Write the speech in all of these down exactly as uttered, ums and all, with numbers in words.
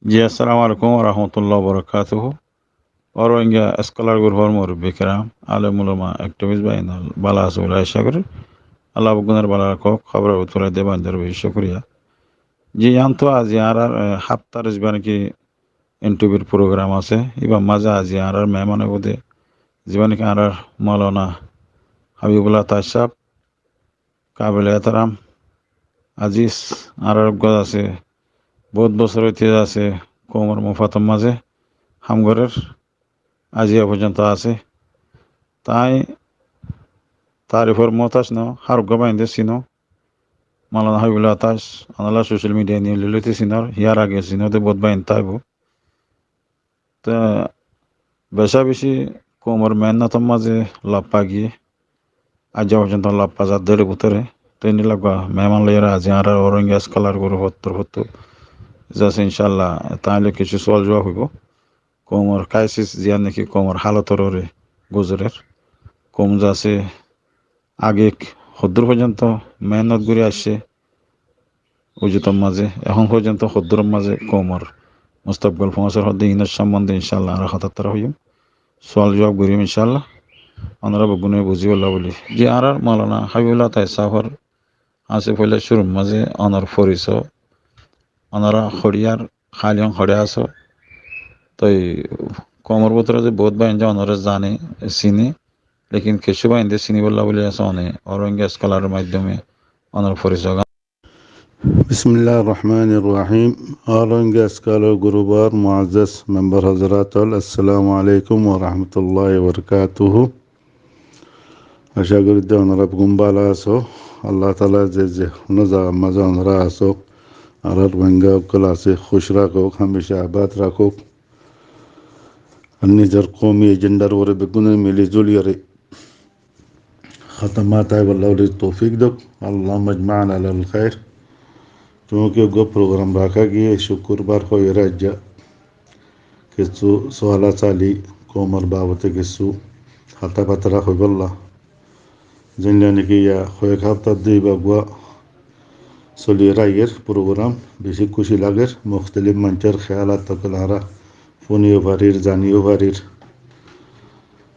Ji, assalamu alaikum wa rahmatullahi wa barakatuhu. All Rohingya Scholar Group or murubbi kiram, alem ulama, activist bái, bála asó buli acá gorí. Allah beggúnore bála rakók, hóbor tulai de báindor beci cúkuriya. Ji, yián to aijja añárar, eh, háftar zibá niki interview r program asé, ibár mazé aijja añárar mehman óibo de, zibá niki añárar Maulana Habibullah Taj sáb, kabile ehtaram, aziz, añárar uggwá asé, bout bosór óite asé, koumor mufator mazé ham gorér, aijja foijjonto asé. Tañí tarifor muhtaj no, hár uggwá báinde sino, Maulana Habibullah Taj, onorá social media niye lói lóite sinor, yar age sino de bout báinde táibo. Te beca beci koumor mehénnotor mazé laf fa giyé, aijja foijjonto laf fa zar de bútore. Te endilla uggwá mehman loiyóre aijja añárar All Rohingya Scholar Group or torfóttu zasé, incállah, tañí loi kessú sual zuwab óibo. Koumor crisis, ziyán niki koumor hálotor uore guzorer. Koum zasé age hoddúr foijjonto mehénnot gorí aiccé, uzutor mazé, ehón foijjonto hoddúror mazé koumor mustakbal foóñsar hoddé, inor sombonde incállah añára hotá tará hoiyum. Sual zuwab goijjum incállah. Onorá beggúne buzíbolla buli. Ji, añárar Maulana Habibullah Taj sáfor asé foila cúrur mazé onor foriso, onorá hoçíyar, háliyan hoçé asó. Toi koumor bútore de bout báinde onoré zane, sine, lekin kessú báinde sinibolla buli asé, one All Rohingya Scholar or maiddome onor foriso gán. Bismillah ar-Rahman ar-Rahim. All Rohingya Scholar Group or muazzaz member hazrat ol, assalamu alaikum wa rahmatullahi wa barakatuhu. Acá gorí de onorá beggún bála asó. Allah taala ze ze honó zagar mazé onorá asó, añárar Rohingya ókkol asé, kúc rakók, hámeca abad rakók. Ar nizor koumi ejendar uore beggúne mili zuli yóre hotá mataibolla buli toufik douk. Allahumma ajma'na alal khair. Tuñí ki uggwá program raká giyé, cúkurbar hoiyóre aijja kessú sual asé, ali koumor babote kessú hotá batará hoibolla. Zendilla niki ya hoyek háfta dui ba uggwá soliyóre aiyér program, beci kúci lager, muktalif maincór kéyal ókkol añára fúniyo farir, zaniyo farir.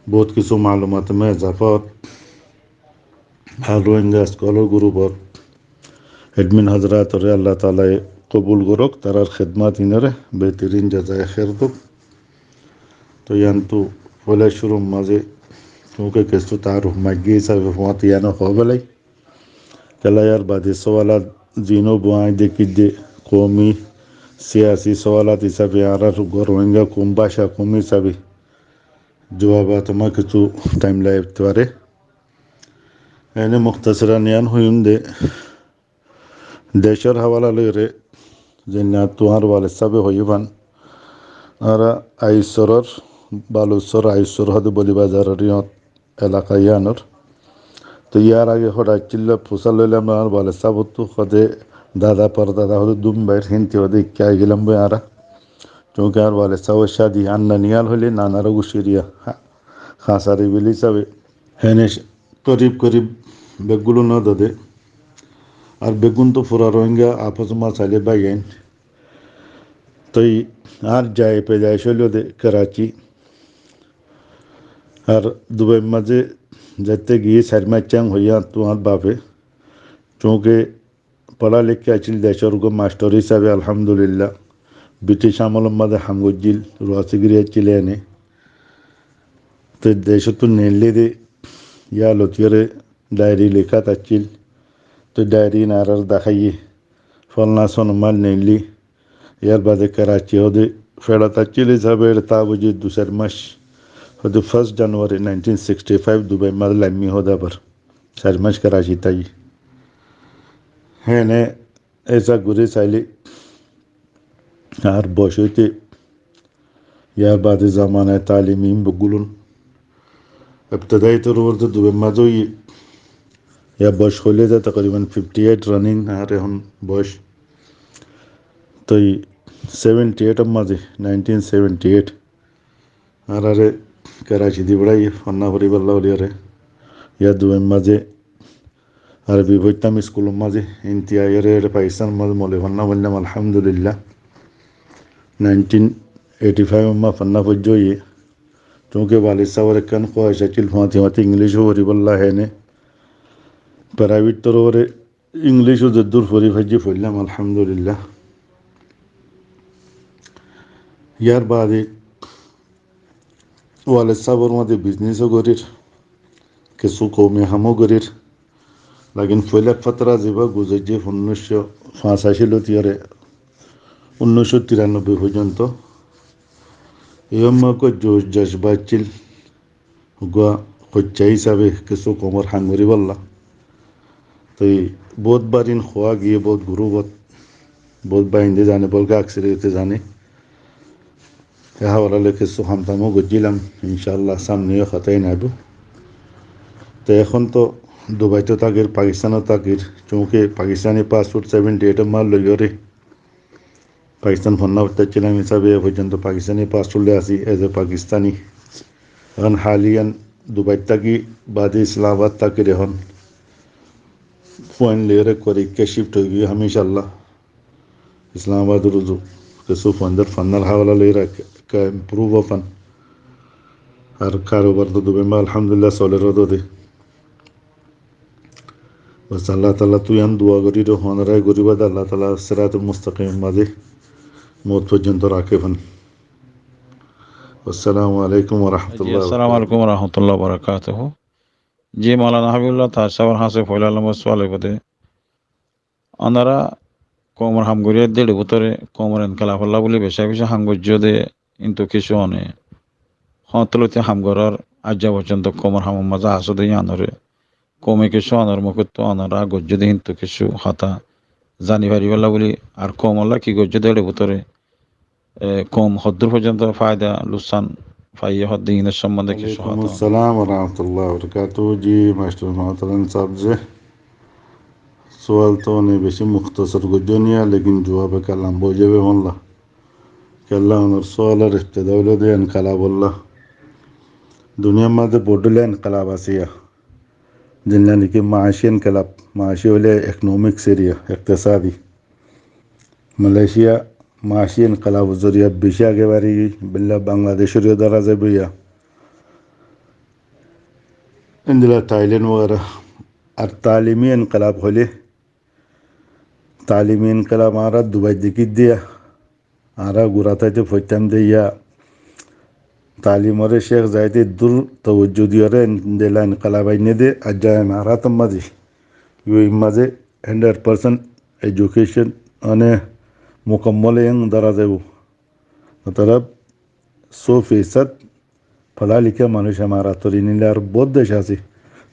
Bout kessú malumat or mazé ezafa ór. Ar Rohingya Scholar Group or admin hazrat ore Allah taala ye kobul gorók, tarár hédmat inore behterin jazaye kher douk. Toi yián to foila cúrur mazé tuñí ki kessú taaruf maigge hísabe fuañti yián ó hoó belai. Kiyólla yar bade sualat zin ó buáñi dekí de koumi, siyasi sualat hísabe añárar uggwá Rohingya koum, báca koum hísabe zuwab ot añár kessú time lagibo fare. Ene muktasiran yián hoiyum de, decór hawala loiyóre, zendilla tuáñr walid sábe hoiyé fán, añára Aiyusor or, Balucor Aiyusor hoó de Boli Bazar or yían elaka yíanor. Toi yar age hoçé accíl, fusár loilam añár walid sábottu, hoó de dada pordada hoó de dun báir, hénti hoó de ikká aigilam boi añára. Cúnki añár walid sábor cádi añár naniyal hoilé nanaró gucíriya, ha-, hañsari bili hísabe. Héne korib korib beggúlun no dode. Ar beggún to fura Rohingya, afos ma sailé báiyain. Toi añár zai pedaic óilo de Karachi. Ar Dubai mazé zaite giyé sair mac cang hoiyé añáttu añár bafe. Cúnki fora lekká accíl, decór uggwá mastor hísabe, alhamdulillah. British amolor mazé ham goijjíl, ruwasígiri accíl ene. Te decóttu neillé de, yá lotiyóre dairi lekát accíl. Te dairi iín añáráre daháiye, folna son mal neillí. Yar bade Karachi hoó de feçat accíl hísabe eçe táa boijje dui sair mac. Hoó de first January nineteen sixty five Dubai mazé laimmí hoó de abar sair mac Karachi táiyi. Héne hísab gorí sailé añár boc óite, yar bade zamanaye talim iín beggúlun ibtidai toror uore Dubai mazé óiye. Yar boc hoilé de takriban fifty eight running añár ehón boc. Toi seventy eight or mazé, nineteen seventy eight, añáráre Karachi di beçáiye fonná foribálla buliyóre. Yá Dubai mazé Arobi foittám iskulor mazé, inti aiyóre ere Pakistan mazé moulovi fonná foillám, alhamdulillah. Nineteen eighty five ot fonná foijjí. Cúnke walid sábor ekkán kuwaic accíl, fuañti fuañti Inglíc foribólla héne. Private torfóre Inglíc ó zeddúr fori faijjí foillám, alhamdulillah. Yar baade walid sábor mazé business ó gorír, kessú koumi ham ó gorír. Lekin foila fatra zibá guzaijjé unnúic cót fañsací lóti yóre unnúic cót tirannobbói foijjonto, yó ammá kó joc jazba accíl, uggúa hoiccá hísabe kessú koumor ham goríbolla. Toi bout barin hoó giyé, bout gurubot, bout bainde zane, bout aksariyete zane. E hawala loi kessú ham tam ó goijjílam, incállah, samne yó hotá aibó. Te ehón to Dubaito tákir, Pakistáno tákir, cúnke Pakistáni passport seventy eight ot loiyóre Pakistán fonná foijjílam hísabe e foijjonto Pakistáni passport loi así, as a Pakistani. Ehón háliyan Dubai táki, baade Islamabad tákir ehón. Fuain loiyóre kori ke shift ói giyé ham incállah. Islamabad uzu kessú fuaindor fonnar hawala loiyóre ke, ke improve ó fan. Ar karubar to Dubai ma alhamdulillah soler ó de. Bas Allah taala ttu yián dua gorí ró, honóra goríba de Allah taala siratul mustaqim mazé mout foijjonto raké fan. Assalamu alaikum wa rahmatullahi wa barakatuhu. Ji, Maulana Habibullah Taj sábor hañsé foila lombor sual óibo de. Onora koumor ham gorí de, ére bútore koumor enkelafolla buli beca beca ham goijjó de, kintu kessú one hoñtolóti ham gorór aijja foijjonto koumor hamor mazé asó de yíanore koume kessú onor mukóttu onora goijjó de, kintu kessú hotá zani faribólla buli, ar koumolla ki goijjó de ére bútore, e, koum hoddúr foijjonto faida luksan faiyé hoó de, inor sombonde kessú hotá. Alaikum assalam wa rahmatullahi wa barakatuhu. Ji, mastor muhtaram sáb ze sual to one beci muktasar goijjó niya, lekin juwab ekka lamba ói zaibo holla. Kiyólla onor sualor ibtida óilo de enkelabolla. Duniyar mazé bout dhoilla enkelab asé ya. Zeilla niki maaci enkelab, maaci óile economics area, iktesadi. Malaysia maaci enkelabor zoriya beci age bari, bella Bangladecor yó dóra zaibo ya. Endilla Thailand wagera. Ar talimi enkelab hoile, talimi enkelab añára Dubai dekí de ya. Añára gura táite foittam de ya. Talimore Sheikh Zayed eddur tawajju diyóre endilla enkelab ainné de, aijja Emarator mazé, U A E r mazé hundred percent education, mane, mukammol eng dóra zaibo. Matlab, só fisod fora liká manúic Emarator, endilla ar bout dec asé.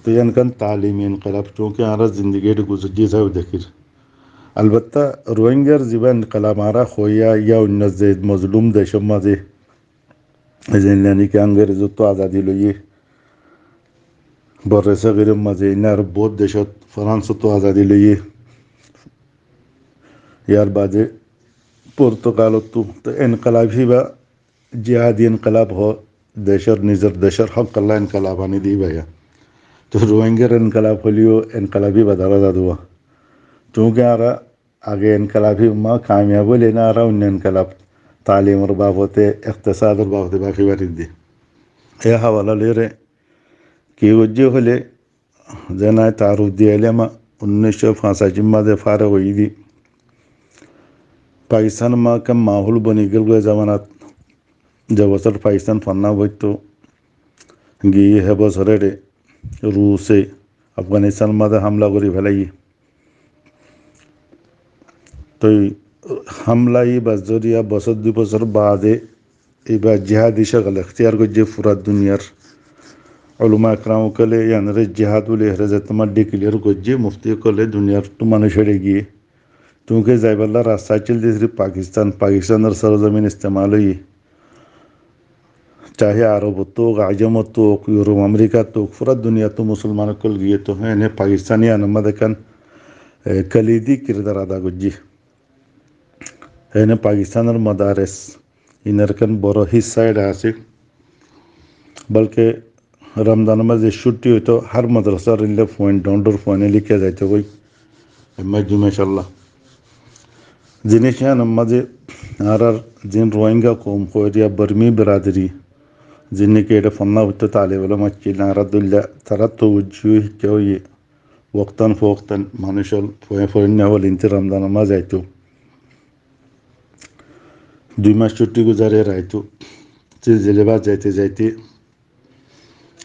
Toi yián ekkán talimi enkelab, cúnke añára zindigi ére guzaijjí hísabe dekír. Albatta, Rohingyar zibá enkelab añára hoói ya, ya oinno ze mozlum decor mazé, zeilla niki Angrezottu azadi loiyé, Borre Sogiror mazé, enne ar bout decot, Fransottu azadi loiyé, yar bade Portugalottu, to enkelab híba jihadi enkelab hoó, decor, nizor decor hókolla enkelab aní de íba ya. To Rohingyar enkelab hoileyo enkelab íba dóra za de. Cúnke añára age enkelab híba kamiyab óile ná añára oinno enkelab, talimor babote, iktesador babote baki bari de. E hawala loiyóre ki goijjé hoile, zeén añí taaruf diyailám, unnúic cót fañsacir mazé farek óiyi de. Pakistan ma ekkán mahul boni giyói e zamanat, ze bosór Pakistan fonná foitto, giyé hé bosóre Ruse Afganistan mazé hamla gorí felaiyé. Toi hamla íba zoriya bosór dui bosór bade íba jihadi cokol ektiyar goijjé fura duniyar ulama ekram ókkole, yíanore jihad buli hére ze tomar declare goijjé mufti ókkole, duniyar ttú manúic ére giyé. Cúnke zaibálla rasta accíl de sirif Pakistan, Pakistanor sorozomin istemal óiye. Cahe Arobottu ók, Ajamottú ók, Yurup, Amerikattu ók, fura duniyattu musolman ókkol giyé to, héne Pakistan yíanor mazé ekkán, e, kalidi kirdar ada goijjé. Héne Pakistanor madares, inor ekkán boro hissa ére asé. Balke Ramzanor mazé cutti óito, hár madrasar ille fuain, dhoóñr dhoóñr fuain likká zaito goi. Emma di macállah. Zinis yíanor mazé Añárar zin Rohingya koum hoóir ya Bormi beradari, zin niki eçé fonná foitto talib elóm accíl, añára dóilla taráttu uijjúi hikká óiye, woktan fowoktan manúic ól foinna fol inti Romzanor mazé aitó. Dui mac cútti guzari aitó. Silsila bad zaite zaite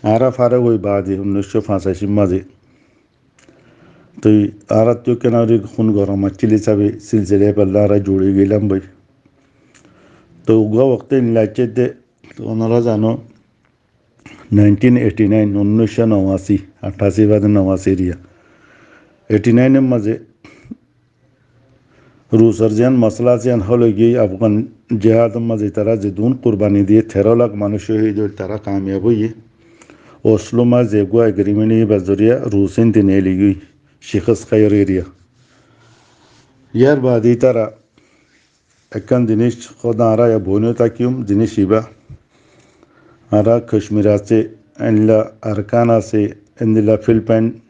añára farek ói baade unnúiccó fañsacir mazé. Toi añárattú kena gorí hún gorom accíl hísabe silsila bad añára juri geilam bái. Toi uggwá wokte illa aiccé de, onora zano, nineteen eighty nine, unnúiccó nowasi, athasi bade nowasi eriya. Eighty nine or mazé Rusor ziyán mosala asé, yían hóloi giyé Afgan jihador mazé tará zedún kurbani diyé, teró lak manúic cóhid óil, tará kamiyab óiye. Oslo mazé eggúa egrimenti íbar zoriya Rusín tin eli giyé, cikes háiyor eriya. Yar baade tará ekkán ziníc hoóde añára ya boóino tákiyum, ziníc ibá. Añára Kacmir asé, endilla Arkan asé, endilla Filipain,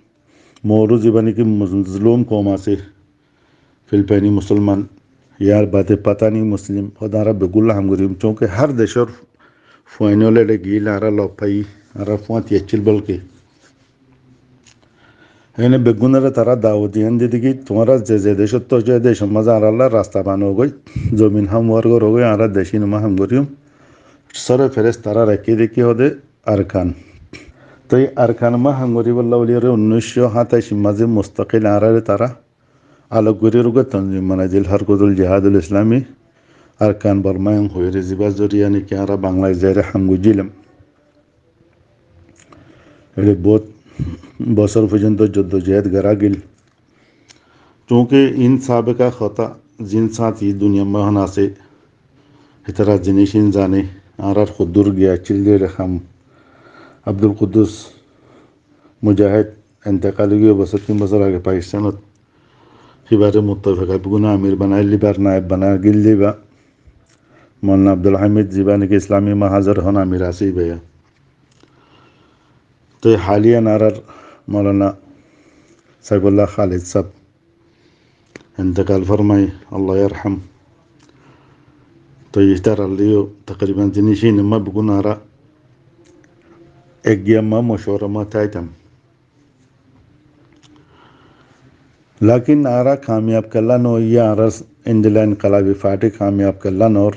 Moru zibá niki mozlum koum asé, Filipaini musolman, yar baade Patani muslim, hoóde añára beggúlla ham goijjum. Cúnke hár decór fuain ól eçé giyé añára lof faiyí, añára fúañti accíl bólke. Héne beggúnore tará dawot diyé de ki, tuáñra ze ze decóttu aiccó, e decór mazé añáralla rasta banó goi, zomin hámuwar goró goi, añára decín ma ham goijjum. Sóre ferestará raikké de ki hoóde Arkan. Toi Arkan ma ham goríbolla bóli ore unnúiccó háñtaicir mazé mustakil añárare tará alok gorí uggwá tonzim banai dil, Harkatul Jihadul Islami Arkan Borma en hoiyóre, zibár zoriya niki añára Bangladec zaiyóre ham goijjílam. Eçé bout bosór foijjonto joddojohod gorá gil. Cúnke in sabeka hotá, zin sáñti duniyar mazé asé, hítara ziníc in zane, añárar hoddúr giya accíl de eçé ham. Abdul Kudus Mujahed entekal ói giyé bosór, tin bosór age Pakistanot. Híbare muttafek beggúne amir banai, híbar naib banai gil de íba. Moulana Abdul Hamid zibá niki Islami Mahazor hon amir asé íba ya. Toi haliyan añárar Moulana Saifullah Khalid sáb entekal formai, Allah yarham. Toi ítarar lói yó takriban ziníc in ma beggún añára ek giya ma mocuwara ma táitam. Lekin añára kamiyab kiyólla no óiyi, añárar endilla inkilabi parti kamiyab kiyólla no ór.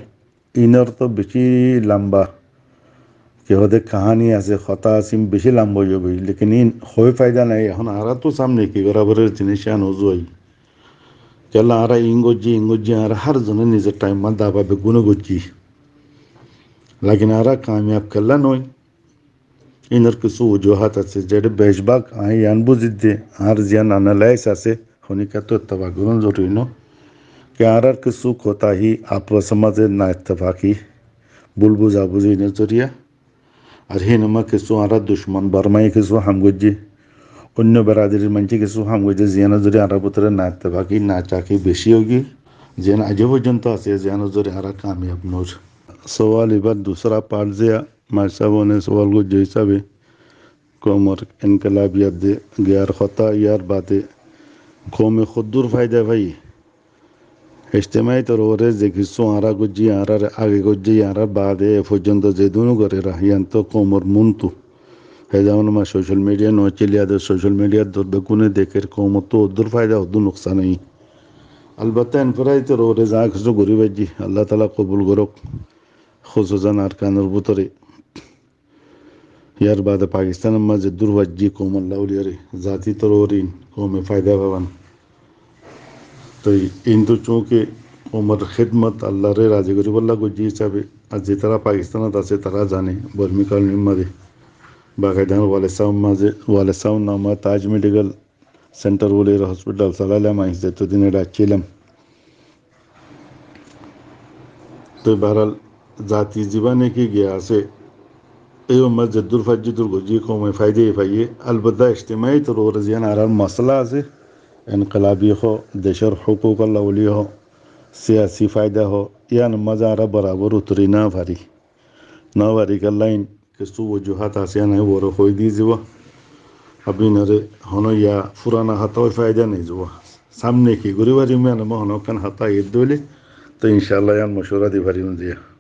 Inor to beci lamba, ki hoóde, kahani asé, hotá asé, beci lamba ói zaibo. Lekin in hoi faida nai. Ehón añára to samne ki gorá foribó, ziníc yián uzu ói. Kiyólla añára in goijjí, in goijjí, añára hár zone nizor thaim ma daba beggúne goijjí. Lekin añára kamiyab kiyólla no ói. Inor kissú ujuhát asé, zeçé becbák añí yián buzí de, añár ziyán analais asé, honikkattú ettefak gorón zoruri no. Ki añárar kissú kotahi, afosor mazé naettefaki, bul buzabuzi inor zoriya. Ar hín ma kissú añárar ducmon Bormaye kissú ham goijjé, oinno beradarir maincé kissú ham goijjé, ziyánor zoriya añárar bútore naettefaki, nacaki beci ói giyé. Ziyán aijjó foijjonto asé, ziyánor zoriya añára kamiyab no óir. Sowal ibár dusra part ziya, Mair sáb one sowal goijjé hísabe, koumor inkilabiyat de giyar hotá, yar baade koume hoddúr faida faiyé. Ijtimai torfore ze kissú añára goijjí, añárar age goijjé, añárar baade e foijjonto zedún gorér, yián to koumor muntu. Hé zaman ma social media no accíl, yá de social media dor beggúne dekér, koumottú hoddúr faida, hoddúr nuksan óiye. Albatta, en farai torfore za kissú gorí faijjí, Allah taala kobul gorók. Khususan Arkanor bútore. Yar baade Pakistanor mazé dur faijjí koumolla uliyóre, zati torfore koume faida faiban. Toi intu cúnke koumor hédmot Allahre razi goríbolla goijjí hísabe, ar zetará Pakistanot asé tará zane, Bormi kolonir mazé bakaida Wale Saun mazé, Wale Saun namor Taj Medical Center buli hospital solailam, añí zetodin eçé accílam. Toi bahar ol, zati zibá niki giya asé, ei ummot zeddur faijjé dur goijjé, koume faida faiyé. Albatta, ijtimai torfore ziyán añárar mosala asé, inkilabi hoó, decór hukuk olla buli hoó, siyasi faida hoó, yián mazé añára borabor utori no fari. No fari kiyólla in kissú ujuhát asé, yián añí uore hoi di zaibo. Apni inore hono yá furana hotá hoi faida nai zaibo. Samne ki gorí farim, yián ma hono ekkán hotá aiyé de óile, Toi incálla yián mocuwara di farim de.